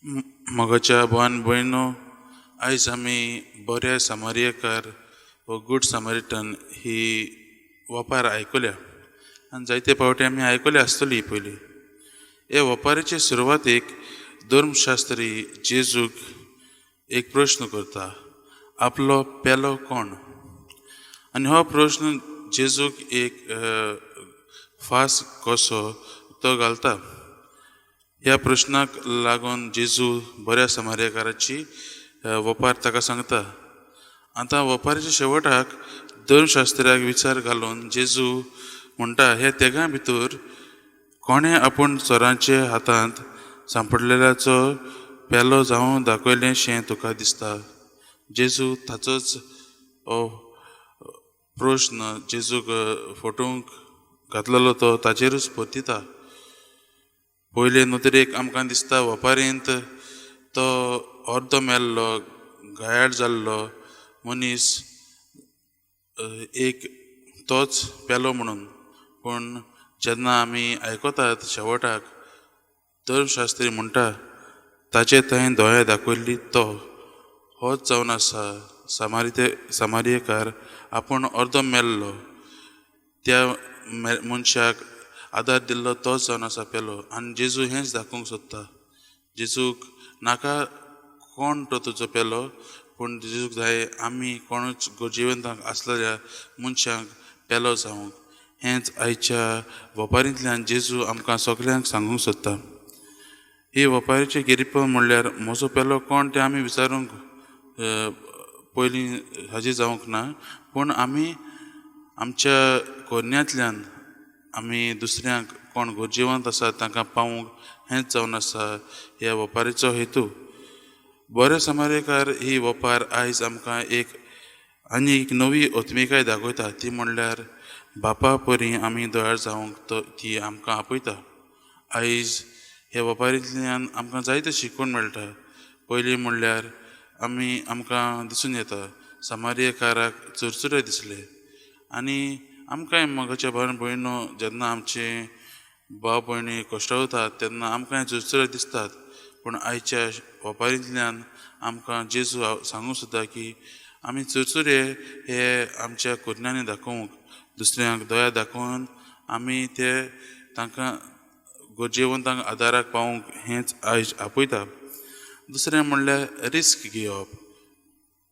मोगाच्या भावान भयणो, आयज आमी बऱ्या सामारियकार वो गूड सामारिटन ही वपार आयकुल्या आनी जायते फावटी आमी आयकुल्या आसतली पयलीं. हे वपारीचे सुरवातेक धर्मशास्त्री जेजूक एक प्रश्न करता, आपलो पेलो कोण? आनी हो प्रश्न जेजूक एक फास कसो तो घालता. ह्या प्रश्नाक लागून जेजू बऱ्या समार्यकाराची वपार ताका सांगता. आतां वपारीच्या शेवटाक धर्मशास्त्र्याक विचार घालून जेजू म्हणटा, हे तेगां भितर कोणें आपूण चोरांचे हातांत सांपडलेल्याचो पेलो जावं दाखयलें शें तुका दिसता? जेजू ताचोच हो प्रश्न जेजूक फटोवंक घातलेलो तो ताचेरूच परतिता. पयले नदरेक आमकां दिसता वपारींत तो अर्दो मेल्लो घायाळ जाल्लो मनीस एक तोच पेलो म्हणून. पूण जेन्ना आमी आयकतात शेवटाक धर्मशास्त्री म्हणटा ताचे थंय दोळे दाखयल्ली तो होच जावन आसा सामारियेकार. आपूण अर्दो मेल्लो त्या मनशाक आदार दिल्लो तोच जावन आसा पेलो. आनी जेजू हेंच दाखोवंक सोदता. जेजूक नाका कोण तो तुजो पेलो, पूण जेजूक जाय आमी कोणूच गरजेवंतांक आसलेल्या मनशांक पेलो जावंक. हेंच आयच्या वपारींतल्यान जेजू आमकां सगल्यांक सांगूंक सोदता. ही वपारीची गिरीपण म्हणल्यार म्हजो पेलो कोण तें आमी विचारूंक पयलीं हाजी जावंक ना, पूण आमी आमच्या कोन्यांतल्यान आमी दुसऱ्यांक कोण गरजेवंत आसा तांकां पावूंक हेंच जावन आसा ह्या वपारीचो हेतू. बरे समारेकार ही वपार आयज आमकां एक आनी एक नवी ओतमिकाय दाखयता, ती म्हणल्यार बापा परी आमी दयाळ जावंक तो ती आमकां आपयता. आयज ह्या वपारींतल्यान आमकां जायतें शिकून मेळटा. पयलीं म्हणल्यार आमी आमकां दिसून येता समारियकाराक चुरचुरे दिसले आनी आमकांय मोगाच्या भाव भयणो जेन्ना आमचे भाव भयणी कश्टवतात तेन्ना आमकांय चुरचुरे दिसतात. पूण आयच्या वपारींतल्यान आमकां जेजू सांगूंक सोदता की आमी चुरचुरे हे आमच्या कुरण्यांनी दाखोवंक, दुसऱ्यांक दया दाखोवन आमी ते तांकां गरजेवंतांक आदाराक पावोवंक हेंच आयज आपयता. दुसरें म्हणल्यार रिस्क घेवप.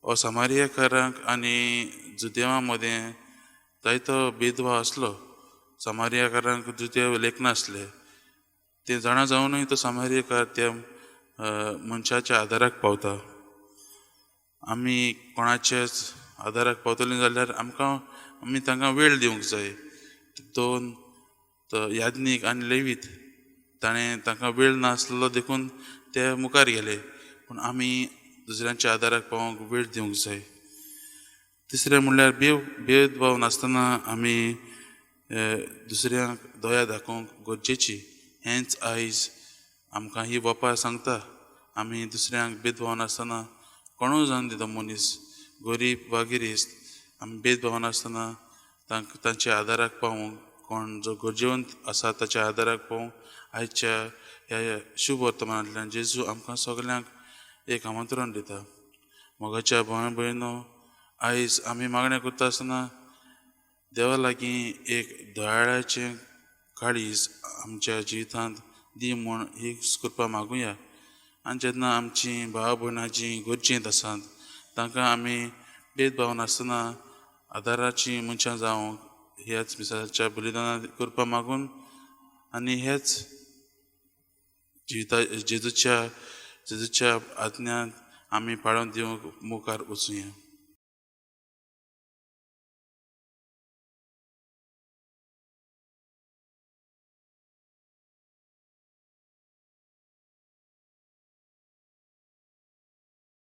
हो सामारियकारांक आनी जुदेवां मदें जायतो भेदभाव आसलो. सामारियाकारांक जुदेव लेखनासले, ते जाणा जावनूय तो सामारियकार त्या मनशाच्या आदाराक पावता. आमी कोणाच्याच आदाराक पावतलीं जाल्यार आमकां आमी तांकां वेळ दिवंक जाय. दोन तो याज्ञीक आनी लेवीत ताणें तांकां वेळ नासलो देखून ते मुखार गेले, पूण आमी दुसऱ्यांच्या आदाराक पावोवंक वेळ दिवंक जाय. तिसरें म्हणल्यार भेदभाव नासतना आमी दुसऱ्यांक दया दाखोवंक गरजेची. हेंच आयज आमकां ही वपार सांगता. आमी दुसऱ्यांक भेदभाव नासतना कोणूय जावन दिता मनीस गरीब वा गिरेस्त, आमी भेदभाव नासतना तांकां तांच्या आदाराक पावोवंक, कोण जो गरजेवंत आसा ताच्या आदाराक पावोवंक आयच्या ह्या शुभ वर्तमानांतल्यान जेजू आमकां सगल्यांक एक आमंत्रण दिता. मोगाच्या भाव भयणो, आयज आमी मागणें करता आसतना देवा लागीं एक दयाळाचें काळीज आमच्या जिवितांत दी म्हूण ही कृपा मागुया. आनी जेन्ना आमची भाव भयणां जीं गरजेंत आसात तांकां आमी भेदभाव नासतना आदाराचीं मनशां जावंक ह्याच मिसाच्या बलिदाना कृपा मागून आनी हेच जिविता जेजूच्या आज्ञान आमी पाळोवन दिवंक मुखार वचुया.